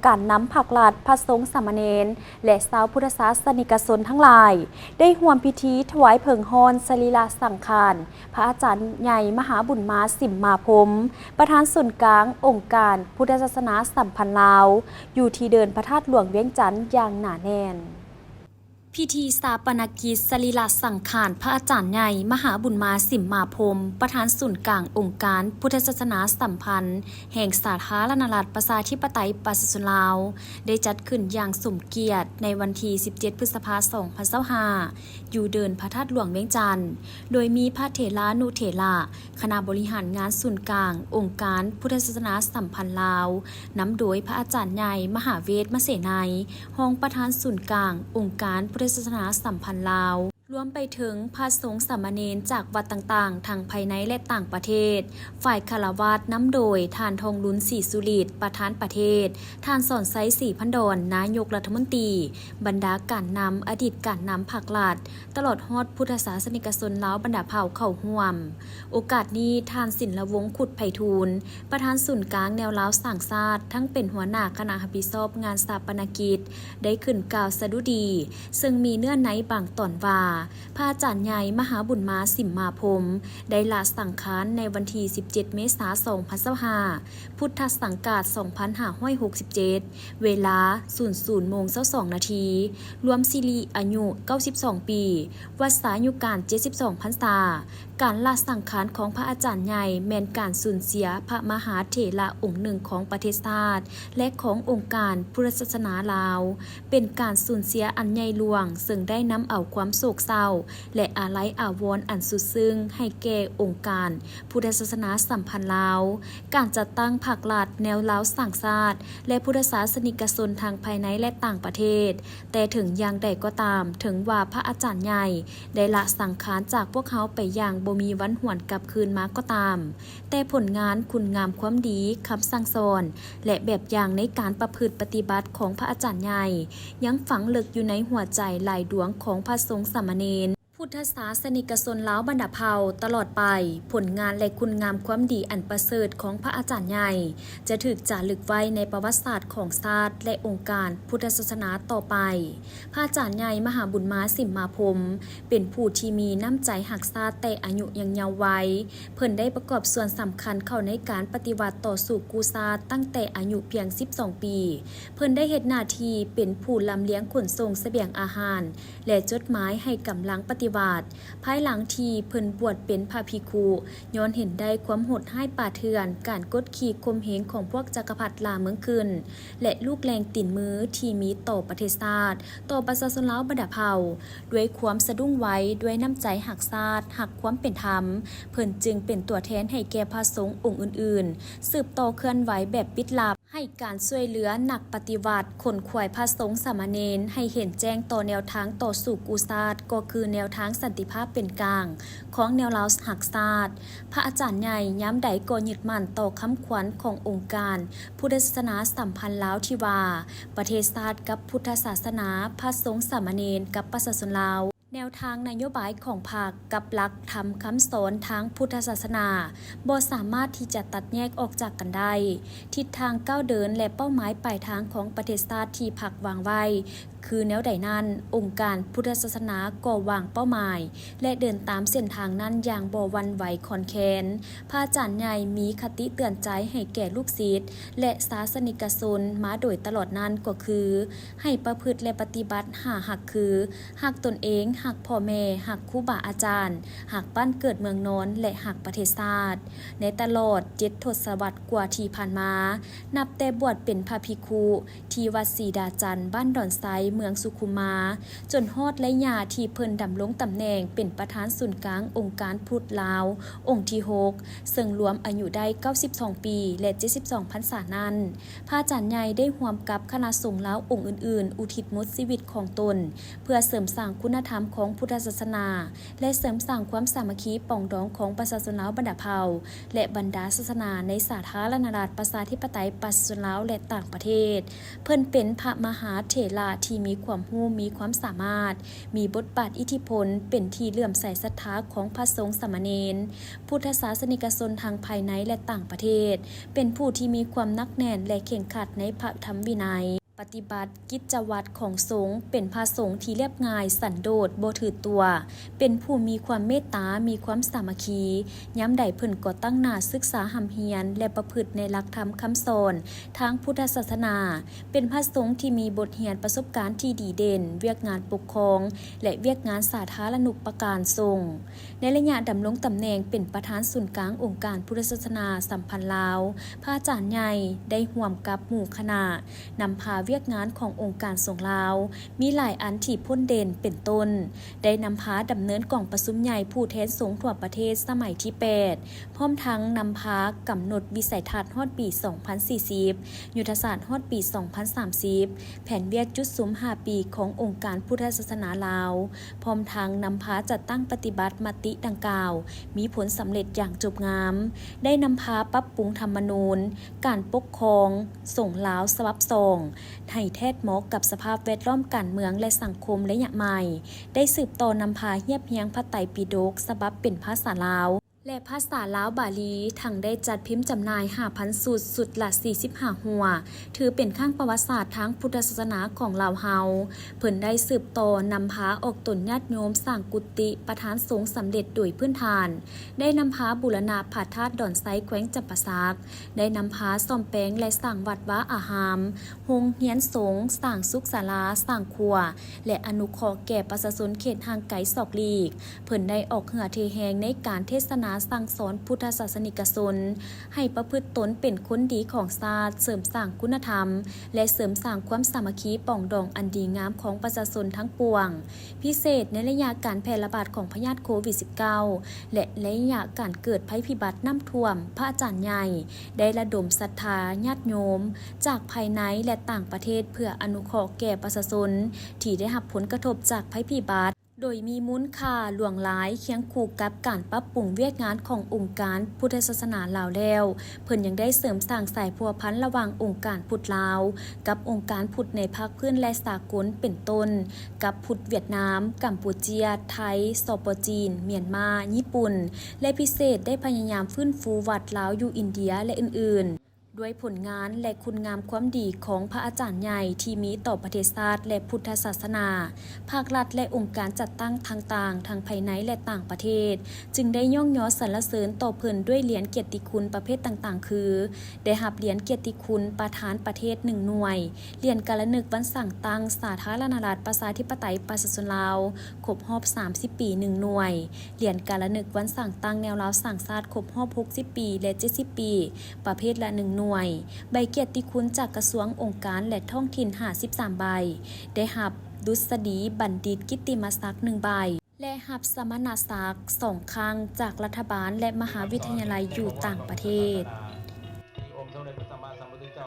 ການນຳພາກລັດ, ພະສົງສາມະເນນ ແລະ ຊາວພຸດທະສາສະນິກະຊົນທັງຫຼາຍ ໄດ້ຮ່ວມພິທີຖວາຍເຜິງຮ້ອນສະລີລະສັງຂານ ພະອາຈານໃຫຍ່ມະຫາບຸນມາ ສິມມາພົມ ປະທານສູນກາງອົງການພຸດທະສາສະໜາສຳພັນລາວ ຢູ່ທີ່ເດີ່ນພະທາດຫຼວງວຽງຈັນຢ່າງໜາແໜ້ນ. ພິທີຊາປະນະກິດສະລີລະສັງຂານພະອາຈານໃຫຍ່ມະຫາບຸນມາ ສິມມາພົມ ປະທານສູນກາງອົງການພຸດທະສາສະໜາສຳພັນແຫ່ງສາທາລະນະລັດປະຊາທິປະໄຕປະຊາຊົນລາວ ໄດ້ຈັດຂຶ້ນຢ່າງສົມກຽດໃນວັນທີສິບເຈັດ ພຶດສະພາ ສອງພັນຊາວຫ້າ ຢູ່ເດີ່ນພະທາດຫຼວງວຽງຈັນ ໂດຍມີພະເຖລານຸເຖລະ, ຄະນະບໍລິຫານງານສູນກາງອົງການພຸດທະສາສະໜາສຳພັນລາວ ນຳໂດຍພະອາຈານໃຫຍ່ມະຫາເວດມະເສໄນ ຮອງປະທານສູນກາງອົງການພຸດທະສາສະໜາສຳພັນລາວ, ລວມໄປເຖິງພະສົງສາມະເນນຈາກວັດຕ່າງໆ ທັງພາຍໃນ ແລະ ຕ່າງປະເທດ, ຝ່າຍຄາລະວາດນຳໂດຍທ່ານ ທອງລຸນ ສີສຸລິດ ປະທານປະເທດ, ທ່ານ ສອນໄຊ ສີພັນດອນ ນາຍົກລັດຖະມົນຕີ, ບັນດາການນຳ, ອະດີດການນຳພັກລັດ, ຕະຫຼອດຮອດພຸດທະສາສະນິກະຊົນລາວບັນດາເຜົ່າເຂົ້າຮ່ວມ. ໂອກາດນີ້ທ່ານ ສິນລະວົງ ຂຸດໄພທູນ ປະທານສູນກາງແນວລາວສ້າງຊາດ ທັງເປັນຫົວໜ້າຄະນະຮັບຜິດຊອບງານຊາປະນະກິດ ໄດ້ຂຶ້ນກ່າວສະດຸດີ ເຊິ່ງມີເນື້ອໃນບາງຕອນວ່າ ພະອາຈານໃຫຍ່ມະຫາບຸນມາ ສິມມາພົມ ໄດ້ລະສັງຂານໃນວັນທີສິບເຈັດ ເມສາ ສອງພັນຊາວຫ້າ ພຸດທະສັງກາດ ສອງພັນຫ້າຮ້ອຍຫົກສິບເຈັດ ເວລາ ສູນສູນໂມງຊາວສອງນາທີ ລວມສິລິອາຍຸ ເກົ້າສິບສອງປີ, ວັດສາຍຸການ ເຈັດສິບສອງພັນສາ. ການລະສັງຂານຂອງພະອາຈານໃຫຍ່ ແມ່ນການສູນເສຍພະມະຫາເຖລະອົງໜຶ່ງຂອງປະເທດຊາດ ແລະ ຂອງອົງການພຸດທະສາສະໜາລາວ, ເປັນການສູນເສຍອັນໃຫຍ່ຫຼວງ, ເຊິ່ງໄດ້ນຳເອົາຄວາມໂສກເສົ້າ ແລະ ອາໄລອາວອນອັນສຸດຊຶ້ງໃຫ້ແກ່ອົງການ ພຸດທະສາສະໜາສຳພັນລາວ, ການຈັດຕັ້ງພັກລັດແນວລາວສ້າງຊາດ ແລະ ພຸດທະສາສະນິກະຊົນທັງພາຍໃນ ແລະ ຕ່າງປະເທດ. ແຕ່ເຖິງຢ່າງໃດກໍຕາມ, ເຖິງວ່າພະອາຈານໃຫຍ່ໄດ້ລະສັງຂານຈາກພວກເຮົາໄປຢ່າງບໍ່ມີວັນຫວນກັບຄືນມາກໍຕາມ, ແຕ່ຜົນງານຄຸນງາມຄວາມດີ, ຄຳສັ່ງສອນ ແລະ ແບບຢ່າງໃນການປະພຶດປະຕິບັດຂອງພະອາຈານໃຫຍ່ ຍັງຝັງເລິກຢູ່ໃນຫົວໃຈຫຼາຍດວງຂອງພະສົງສາມະເນນ ພຸດທະສາສະນິກະຊົນລາວບັນດາເຜົ່າຕະຫຼອດໄປ. ຜົນງານ ແລະ ຄຸນງາມຄວາມດີອັນປະເສີດຂອງພະອາຈານໃຫຍ່ ຈະຖືກຈາລຶກໄວ້ໃນປະຫວັດສາດຂອງຊາດ ແລະ ອົງການພຸດທະສາສະໜາຕໍ່ໄປ. ພະອາຈານໃຫຍ່ມະຫາບຸນມາ ສິມມາພົມ ເປັນຜູ້ທີ່ມີນ້ຳໃຈຮັກຊາດແຕ່ອາຍຸຍັງເຍົາວໄວ. ເພິ່ນໄດ້ປະກອບສ່ວນສຳຄັນເຂົ້າໃນການປະຕິວັດຕໍ່ສູ້ກູ້ຊາດຕັ້ງແຕ່ອາຍຸພຽງສິບສອງປີ. ເພິ່ນໄດ້ເຮັດໜ້າທີ່ເປັນຜູ້ລຳລຽງຂົນສົ່ງສະບຽງອາຫານ ແລະ ຈົດໝາຍໃຫ້ກຳລັງປະຕິວັດ. ພາຍຫຼັງທີ່ເພິ່ນບວດເປັນພະພິກຂຸ, ຍ້ອນເຫັນໄດ້ຄວາມໂຫດຮ້າຍປ່າເຖື່ອນ, ການກົດຂີ່ຂົ່ມເຫງຂອງພວກຈັກກະພັດລ່າເມືອງຂຶ້ນ ແລະ ລູກແລ່ງຕີນມືທີ່ມີຕໍ່ປະເທດຊາດ, ຕໍ່ປະຊາຊົນລາວບັນດາເຜົ່າ, ດ້ວຍຄວາມສະດຸ້ງໄວ, ດ້ວຍນ້ຳໃຈຮັກຊາດ, ຮັກຄວາມເປັນທຳ, ເພິ່ນຈຶ່ງເປັນຕົວແທນໃຫ້ແກ່ພະສົງອົງອື່ນໆ ສືບຕໍ່ເຄື່ອນໄຫວແບບປິດລັບ. ໃຫ້ການຊ່ວຍເຫຼືອນັກປະຕິວັດ, ຂົນຂວາຍພະສົງສາມະເນນໃຫ້ເຫັນແຈ້ງຕໍ່ແນວທາງຕໍ່ສູ້ກູ້ຊາດ ກໍຄືແນວທາງສັນຕິພາບເປັນກາງຂອງແນວລາວຮັກຊາດ. ພະອາຈານໃຫຍ່ຍາມໃດກໍຍຶດໝັ້ນຕໍ່ຄຳຂວັນຂອງອົງການພຸດທະສາສະໜາສຳພັນລາວທີ່ວ່າ ປະເທດຊາດກັບພຸດທະສາສະໜາ, ພະສົງສາມະເນນກັບປະຊາຊົນລາວ. ແນວທາງນະໂຍບາຍຂອງພັກກັບຫຼັກທຳຄຳສອນທາງພຸດທະສາສະໜາ ບໍ່ສາມາດທີ່ຈະຕັດແຍກອອກຈາກກັນໄດ້. ທິດທາງກ້າວເດີນ ແລະ ເປົ້າໝາຍປາຍທາງຂອງປະເທດຊາດທີ່ພັກວາງໄວ້ຄືແນວໃດນັ້ນ, ອົງການພຸດທະສາສະໜາກໍວາງເປົ້າໝາຍ ແລະ ເດີນຕາມເສັ້ນທາງນັ້ນຢ່າງບໍ່ຫວັ່ນໄຫວຄອນແຄນ. ພະອາຈານໃຫຍ່ມີຄະຕິເຕືອນໃຈໃຫ້ແກ່ລູກສິດ ແລະ ສາສະນິກະຊົນມາໂດຍຕະຫຼອດນັ້ນກໍຄື ໃຫ້ປະພຶດ ແລະ ປະຕິບັດຫ້າຮັກຄື ຮັກຕົນເອງ, ຮັກພໍ່ແມ່, ຮັກຄູບາອາຈານ, ຮັກບ້ານເກີດເມືອງນອນ ແລະ ຮັກປະເທດຊາດ. ໃນຕະຫຼອດເຈັດທົດສະວັດກວ່າທີ່ຜ່ານມາ, ນັບແຕ່ບວດເປັນພະພິກຂຸທີ່ວັດສີດາຈັນ ບ້ານດອນໄຊ ເມືອງສຸຂຸມມາ, ຈົນຮອດໄລຍະທີ່ເພິ່ນດຳລົງຕຳແໜ່ງເປັນປະທານສູນກາງອົງການພຸດລາວ ອົງທີຫົກ ເຊິ່ງລວມອາຍຸໄດ້ເກົ້າສິບສອງປີ ແລະ ເຈັດສິບສອງພັນສານັ້ນ, ພະອາຈານໃຫຍ່ໄດ້ຮ່ວມກັບຄະນະສົງລາວອົງອື່ນໆ ອຸທິດໝົດຊີວິດຂອງຕົນ ເພື່ອເສີມສ້າງຄຸນນະທຳ ຂອງພຸດທະສາສະໜາ ແລະ ເສີມສ້າງຄວາມສາມັກຄີປອງດອງຂອງປະຊາຊົນລາວບັນດາເຜົ່າ ແລະ ບັນດາສາສະໜາໃນສາທາລະນະລັດປະຊາທິປະໄຕປະຊາຊົນລາວ ແລະ ຕ່າງປະເທດ. ເພິ່ນເປັນພະມະຫາເຖລະທີ່ມີຄວາມຮູ້, ມີຄວາມສາມາດ, ມີບົດບາດອິດທິພົນ, ເປັນທີ່ເຫຼື້ອມໃສສັດທາຂອງພະສົງສາມະເນນ, ພຸດທະສາສະນິກະຊົນທັງພາຍໃນ ແລະ ຕ່າງປະເທດ, ເປັນຜູ້ທີ່ມີຄວາມໜັກແໜ້ນ ແລະ ເຄັ່ງຄັດໃນພະທຳວິໄນ. ປະຕິບັດກິດຈະວັດຂອງສົງ, ເປັນພະສົງທີ່ລຽບງ່າຍ, ສັນໂດດ, ບໍ່ຖືຕົວ, ເປັນຜູ້ມີຄວາມເມດຕາ, ມີຄວາມສາມັກຄີ, ຍາມໃດເພິ່ນກໍຕັ້ງໜ້າສຶກສາຮ່ຳຮຽນ ແລະ ປະພຶດໃນຫຼັກທຳຄຳສອນທາງພຸດທະສາສະໜາ, ເປັນພະສົງທີ່ມີບົດຮຽນປະສົບການທີ່ດີເດັ່ນ, ວຽກງານປົກຄອງ ແລະ ວຽກງານສາທາລະນຸປະການສົງ. ໃນໄລຍະດຳລົງຕຳແໜ່ງເປັນປະທານສູນກາງອົງການພຸດທະສາສະໜາສຳພັນລາວ, ພະອາຈານໃຫຍ່ໄດ້ຮ່ວມກັບໝູ່ຄະນະ ນຳພາວຽກງານຂອງອົງການສົງລາວ ມີຫຼາຍອັນທີ່ພົ້ນເດັ່ນ ເປັນຕົ້ນ ໄດ້ນຳພາດຳເນີນກອງປະຊຸມໃຫຍ່ຜູ້ແທນສົງທົ່ວປະເທດສະໄໝທີແປດ ພ້ອມທັງນຳພາກຳນົດວິໄສທັດຮອດປີສອງພັນສີ່ສິບ, ຍຸດທະສາດຮອດປີສອງພັນສາມສິບ, ແຜນວຽກຈຸດສຸມຫ້າປີຂອງອົງການພຸດທະສາສະໜາລາວ, ພ້ອມທັງນຳພາຈັດຕັ້ງປະຕິບັດມະຕິດັ່ງກ່າວ ມີຜົນສຳເລັດຢ່າງຈົບງາມ, ໄດ້ນຳພາປັບປຸງທຳມະນູນ ການປົກຄອງສົງລາວສະບັບສອງ ໃຫ້ແທດເໝາະກັບສະພາບແວດລ້ອມການເມືອງ ແລະ ສັງຄົມໄລຍະໃໝ່, ໄດ້ສືບຕໍ່ນຳພາຮຽບຮຽງພະໄຕປິດົກສະບັບເປັນພາສາລາວ ແລະ ພາສາລາວບາລີ, ທັງໄດ້ຈັດພິມຈຳໜ່າຍຫ້າພັນຊຸດ, ຊຸດລະສີ່ສິບຫ້າຫົວ, ຖືເປັນຄັ້ງປະຫວັດສາດທາງພຸດທະສາສະໜາຂອງລາວເຮົາ. ເພິ່ນໄດ້ສືບຕໍ່ນຳພາອອກຕົນຍາດໂຍມສ້າງກຸຕິປະທານສົງສຳເລັດໂດຍພື້ນຖານ, ໄດ້ນຳພາບູລະນະພະທາດດອນໄຊ ແຂວງຈຳປາສັກ, ໄດ້ນຳພາສ້ອມແປງ ແລະ ສ້າງວັດວາອາຮາມ, ໂຮງຮຽນສົງ, ສ້າງສຸກສາລາ, ສ້າງຄົວ ແລະ ອະນຸເຄາະແກ່ປະຊາຊົນເຂດຫ່າງໄກສອກຫຼີກ. ເພິ່ນໄດ້ອອກເຫື່ອເທແຮງໃນການເທດສະໜາສັ່ງສອນພຸດທະສາສະນິກະຊົນ ໃຫ້ປະພຶດຕົນເປັນຄົນດີຂອງຊາດ, ເສີມສ້າງຄຸນນະທຳ ແລະ ເສີມສ້າງຄວາມສາມັກຄີປອງດອງອັນດີງາມຂອງປະຊາຊົນທັງປວງ, ພິເສດໃນໄລຍະການແຜ່ລະບາດຂອງພະຍາດໂຄວິດສິບເກົ້າ ແລະ ໃນໄລຍະການເກີດໄພພິບັດນ້ຳຖ້ວມ, ພະອາຈານໃຫຍ່ໄດ້ລະດົມສັດທາຍາດໂຍມຈາກພາຍໃນ ແລະ ຕ່າງປະເທດ ເພື່ອອະນຸເຄາະແກ່ປະຊາຊົນທີ່ໄດ້ຮັບຜົນກະທົບຈາກໄພພິບັດ ໂດຍມີມູນຄ່າຫຼວງຫຼາຍ. ຄຽງຄູ່ກັບການປັບປຸງວຽກງານຂອງອົງການພຸດທະສາສະໜາລາວແລ້ວ, ເພິ່ນຍັງໄດ້ເສີມສ້າງສາຍພົວພັນລະຫວ່າງອົງການພຸດລາວກັບອົງການພຸດໃນພາກພື້ນ ແລະ ສາກົນ ເປັນຕົ້ນ ກັບພຸດຫວຽດນາມ, ກຳປູເຈຍ, ໄທ, ສປ ຈີນ, ມຽນມາ, ຍີ່ປຸ່ນ ແລະ ພິເສດໄດ້ພະຍາຍາມຟື້ນຟູວັດລາວຢູ່ອິນເດຍ ແລະ ອື່ນໆ. ດ້ວຍຜົນງານ ແລະ ຄຸນງາມຄວາມດີຂອງພະອາຈານໃຫຍ່ທີ່ມີຕໍ່ປະເທດຊາດ ແລະ ພຸດທະສາສະໜາ, ພາກລັດ ແລະ ອົງການຈັດຕັ້ງຕ່າງໆ ທັງພາຍໃນ ແລະ ຕ່າງປະເທດ ຈຶ່ງໄດ້ຍ້ອງຍໍສັນລະເສີນຕໍ່ເພິ່ນດ້ວຍຫຼຽນກຽດຕິຄຸນປະເພດຕ່າງໆ ຄື ໄດ້ຮັບຫຼຽນກຽດຕິຄຸນປະທານປະເທດໜຶ່ງໜ່ວຍ, ຫຼຽນກາລະນຶກວັນສ້າງຕັ້ງສາທາລະນະລັດປະຊາທິປະໄຕປະຊາຊົນລາວ ຄົບຮອບສາມສິບປີໜຶ່ງໜ່ວຍ, ຫຼຽນກາລະນຶກວັນສ້າງຕັ້ງແນວລາວສ້າງຊາດຄົບຮອບຫົກສິບປີ ແລະ ເຈັດສິບປີ ປະເພດລະໜຶ່ງໜ່ວຍ, ໃບກຽດຕິຄຸນຈາກກະຊວງ, ອົງການ ແລະ ທ້ອງຖິ່ນຫ້າສິບສາມໃບ, ໄດ້ຮັບດຸດສະດີບັນດິດກິດຕິມະສັກໜຶ່ງໃບ ແລະ ຮັບສະມະນະສັກສອງຄັ້ງຈາກລັດຖະບານ ແລະ ມະຫາວິທະຍາໄລຢູ່ຕ່າງປະເທດ.